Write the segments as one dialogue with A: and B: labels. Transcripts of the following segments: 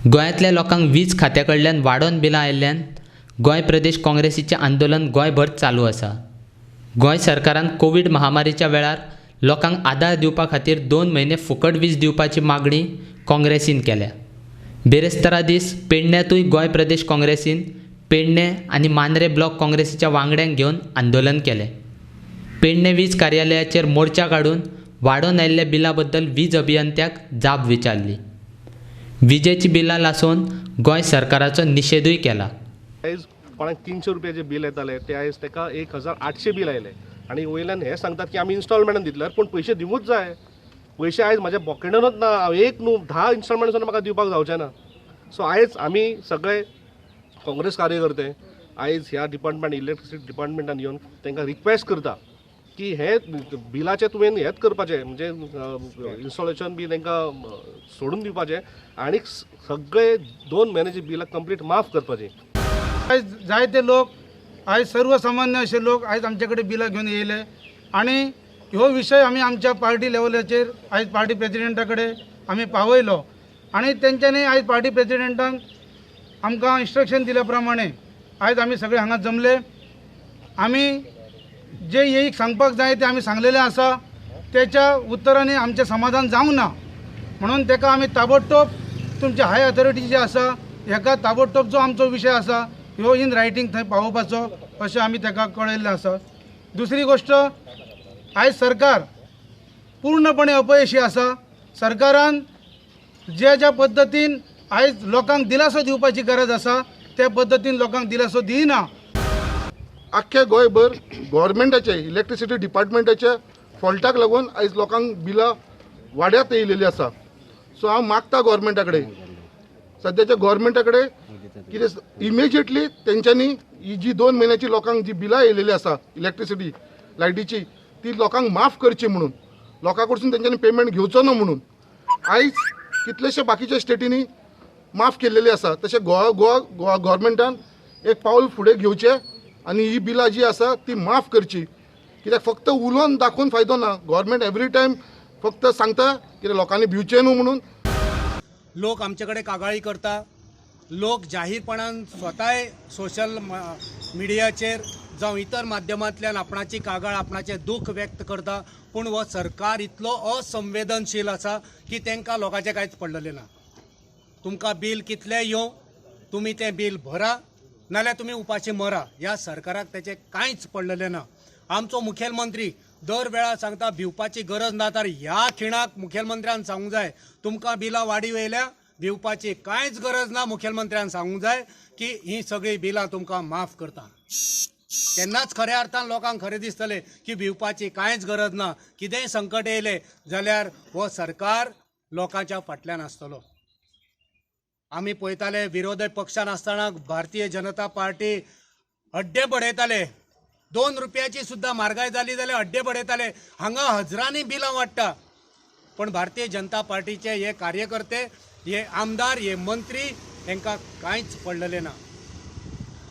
A: गोंयांतल्या लोकांक वीज खात्या कडल्यान वाडोवन बिलां आयिल्ल्यान गोंय प्रदेश काँग्रेसीचें आंदोलन गोंयभर चालू आसा. गोंय सरकारान कोवीड महामारीच्या वेळार लोकांक आदार दिवपा खातीर 2 म्हयने फुकट वीज दिवपाची मागणी काँग्रेसीन केल्या. बिरेस्तारा दीस पेडण्यांतूय गोंय प्रदेश काँग्रेसीन पेडणें आनी मांद्रें ब्लॉक काँग्रेसीच्या वांगड्यांक घेवन आंदोलन केलें. पेडणें वीज कार्यालयाचेर मोर्चा काडून वाडोवन आयिल्ल्या बिलां बद्दल वीज अभियंत्याक जाप विचारली. विजेची बिलां लासोवन गोंय सरकाराचो निशेधूय केला.
B: आयज कोणाक 300 रुपयाचे बिल येताले ते आयज ताका 1800 बील आयले आनी वयल्यान हे सांगतात की आमी इन्स्टॉलमेंटान दितले, पूण पयशे दिवूच जाय. पयशे आयज म्हाज्या पॉकेटानूच ना, हांव एक न्हू 10 इन्स्टॉलमेंट सुद्दां म्हाका दिवपाक जावचें ना. सो आयज आमी सगळे काँग्रेस कार्यकर्ते आयज ह्या डिपार्टमेंट इलेक्ट्रिसिटी डिपार्टमेंटान येवन तांकां रिक्वेस्ट करता की हे बिलाचें तुवें हेंच करपाचें, म्हणजे इन्स्टॉलेशन बी तांकां सोडून दिवपाचें आनी सगळे 2 म्हयन्याची बिलां कंप्लीट माफ करपाचीं.
C: आयज जायते लोक, आयज सर्वसामान्य अशे लोक आयज आमचे कडेन बिलां घेवन येयले आनी ह्यो विशय आमी आमच्या पार्टी लेवलाचेर आयज पार्टी प्रेजिडेंटा कडेन आमी पावयलो आनी तेंच्यांनी आयज पार्टी प्रेजिडेंटान आमकां इन्स्ट्रक्शन दिल्या प्रमाणे आयज आमी सगळे हांगा जमले. आमी जे एक सांगपाक जाय ते आमी सांगलेलें आसा, तेच्या उत्तरांनी आमचें समाधान जावंक ना म्हणून तेका आमी ताबडतोब तुमचे हाय अथॉरिटी जी आसा हेका ताबडतोब जो आमचो विशय आसा ह्यो इन रायटींग थंय पावोवपाचो अशें आमी तेका कळयल्लें आसा. दुसरी गोश्ट, आयज सरकार पूर्णपणे अपयशी आसा. सरकारान ज्या ज्या पद्दतीन आयज लोकांक दिलासो दिवपाची गरज आसा त्या पद्दतीन लोकांक दिलासो दिना.
D: आख्खे गोंयभर गव्हर्मेंटाचे इलेक्ट्रिसिटी डिपार्टमेंटाच्या फॉल्टाक लागून आयज लोकांक बिलां वाड्यात येयलेली आसा. सो हांव मागता गव्हर्मेंटा कडेन, सद्याच्या गव्हर्मेंटा कडेन कितें इमिजिएटली तेंच्यांनी ही जी 2 म्हयन्याची लोकांक जी बिलां येयलेली आसा इलेक्ट्रिसिटी लायटीची ती लोकांक माफ करची म्हणून, लोकां कडसून तेंच्यांनी पेमेंट घेवचो ना म्हणून. आयज कितलेशे बाकीच्या स्टेटींनी माफ केल्लेली आसा, तशें गोवा गोवा गोवा गव्हर्मेंटान एक पावल फुडें घेवचें आनी ही बिलां जी आसा ती माफ करची. कित्याक फक्त उलोवन दाखोवन फायदो ना. गव्हर्मेंट एवरी टायम फक्त सांगता कितें लोकांनी भिवचें न्हू म्हणून.
E: लोक आमचे कडेन कागाळी करता, लोक जाहीरपणान स्वताय सोशल मिडियाचेर जावं इतर माध्यमांतल्यान आपणाची कागाळ, आपणाचें दूख व्यक्त करता, पूण हो सरकार इतलो असंवेदनशील आसा की तांकां लोकांचें कांयच पडलेलें ना. तुमकां बील कितलें येवं तुमी तें बील भरा, नाल्यार तुमी उपाशी मरा. ह्या सरकाराक तेचें कांयच पडलेलें ना. आमचो मुखेलमंत्री दर वेळा सांगता भिवपाची गरज ना, तर ह्या खिणाक मुखेलमंत्र्यान सांगूंक जाय तुमकां बिलां वाडीव येयल्या, भिवपाची कांयच गरज ना. मुखेलमंत्र्यान सांगूंक जाय की ही सगळीं बिलां तुमकां माफ करता. तेन्नाच खऱ्या अर्थान लोकांक खरें दिसतलें की भिवपाची कांयच गरज ना. कितेंय संकट येयलें जाल्यार हो सरकार लोकांच्या फाटल्यान आसतलो. आमी पळयताले विरोधी पक्षान आसतना भारतीय जनता पार्टी हड्डे बडयताले, 2 रुपयाची सुद्दां म्हारगाय जाली जाल्यार हड्डे बडयताले. हांगा हजरांनी बिलां वाडटा, पण भारतीय जनता पार्टीचे हे कार्यकर्ते, हे आमदार, हे मंत्री हेंकां कांयच पडलेलें ना.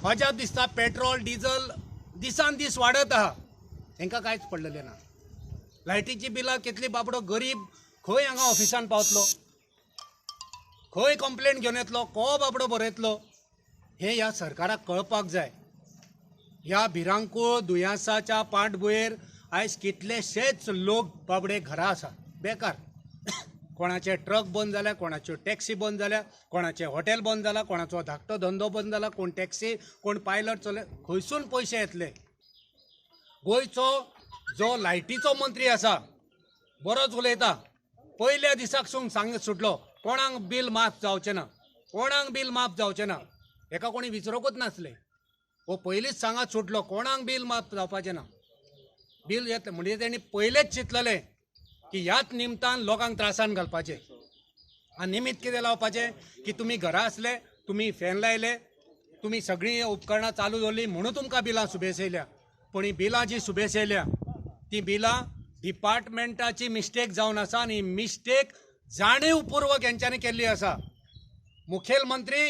E: अजाप दिसता पेट्रोल डिझल दिसान दीस वाडत आहा, हेंकां कांयच पडलेलें ना. लायटीची बिलां कितली, बाबडो गरीब खंय हांगा ऑफिसान पावतलो, खंय कंप्लेन घेवन येतलो, को बाबडो बरयतलो, हें ह्या सरकाराक कळपाक जाय. ह्या भिरांकूळ दुयेंसाच्या पाठभुंयेर आयज कितलेशेच लोक बाबडे घरा आसा बेकार. कोणाचे ट्रक बंद जाल्या, कोणाच्यो टॅक्सी बंद जाल्या, कोणाचें हॉटेल बंद जाला, कोणाचो धाकटो धंदो बंद जाला, कोण टॅक्सी कोण पायलट चलय, खंयसून पयशे येतले? गोंयचो जो लायटीचो मंत्री आसा बरोच उलयता, पयल्या दिसाक सून सांगत सुटलो कोणाक बील माफ जावचें ना, कोणाक बील माफ जावचें ना. हेका कोणी विचारूंकूच नासलें. हो पयलींच सांगात सुटलो कोणाक बील माफ जावपाचें ना, बील येतलें. म्हणजे तेणी पयलेच चिंतलेलें की ह्याच निमतान लोकांक त्रासान घालपाचें. आनी निमित्त कितें लावपाचें की तुमी घरा आसले, तुमी फॅन लायले, तुमी सगळीं उपकरणां चालू दवरलीं म्हणून तुमकां बिलां सुबेस येयल्या. पूण हीं बिलां जीं सुबेस येयल्या तीं बिलां डिपार्टमेंटाची मिस्टेक जावन आसा आनी मिस्टेक जाणीवपूर्वक हेंच्यांनी केल्ली आसा. मुखेलमंत्री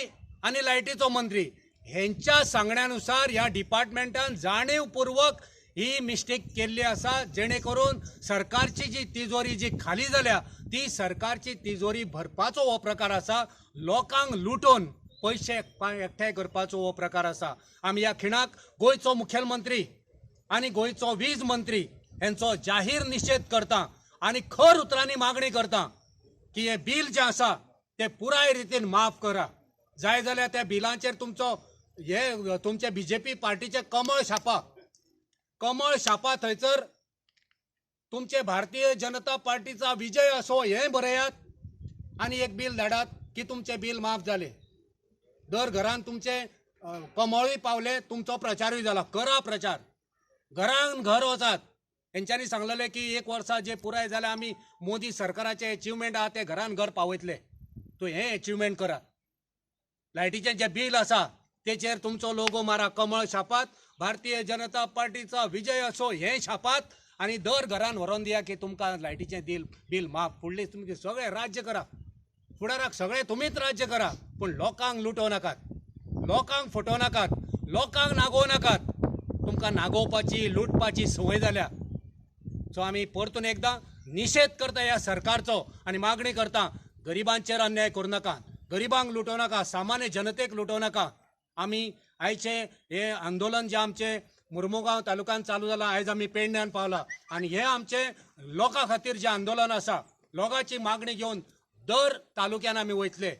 E: आनी लायटीचो मंत्री हेंच्या सांगण्यानुसार ह्या डिपार्टमेंटान जाणीवपूर्वक ही मिस्टेक केल्ली आसा, जेणे करून सरकारची जी तिजोरी जी खाली जाल्या ती सरकारची तिजोरी भरपाचो हो प्रकार आसा. लोकांक लुटून पयशे एकठांय करपाचो हो प्रकार आसा. आमी ह्या खिणाक गोंयचो मुखेलमंत्री आनी गोंयचो वीज मंत्री हेंचो जाहीर निशेध करता आनी खर उतरांनी मागणी करता की हें बील जें आसा तें पुराय रितीन माफ करा. जाय जाल्यार त्या बिलांचेर तुमचो हे तुमचे बीजेपी पार्टीचे कमळ छापा, कमळ छापा, थंयसर तुमचे भारतीय जनता पार्टीचा विजय असो हें बरयात आनी एक बील धाडात की तुमचें बील माफ जालें. दर घरान तुमचें कमळूय पावलें, तुमचो प्रचारूय जाला. करा प्रचार, घरान घर वचात. हेंच्यांनी सांगलेलें की एक वर्सा जे पुराय जाल्यार आमी मोदी सरकाराचें एचिवमेंट आहा तें घरान घर पावयतले. तूं हें एचिवमेंट करा. लायटीचें जें बील आसा तेचेर तुमचो लोगो मारा, कमळ छापात, भारतीय जनता पार्टीचो विजय असो हें छापात आनी दर घरान व्हरोन दिया की तुमकां लायटीचें बील माफ. फुडलें तुमचें सगळें राज्य करा, फुडाराक सगळें तुमीच राज्य करा, पूण लोकांक लुटोवं नाकात, लोकांक फटोवं नाकात, लोकांक नागोवं नाकात. तुमकां नागोवपाची लुटपाची संवय जाल्या. सो आमी परतून एकदां निशेध करता ह्या सरकारचो आनी मागणी करता गरिबांचेर अन्याय करूं नाका, गरिबांक लुटोवं नाका, सामान्य जनतेक लुटोवं नाका. आमी आयचें हें आंदोलन जें आमचें मुर्मुगांव तालुक्यान चालू जालां, आयज आमी पेडण्यान पावला आनी हें आमचें लोकां खातीर जें आंदोलन आसा, लोकांची मागणी घेवन दर तालुक्यान आमी वयतले.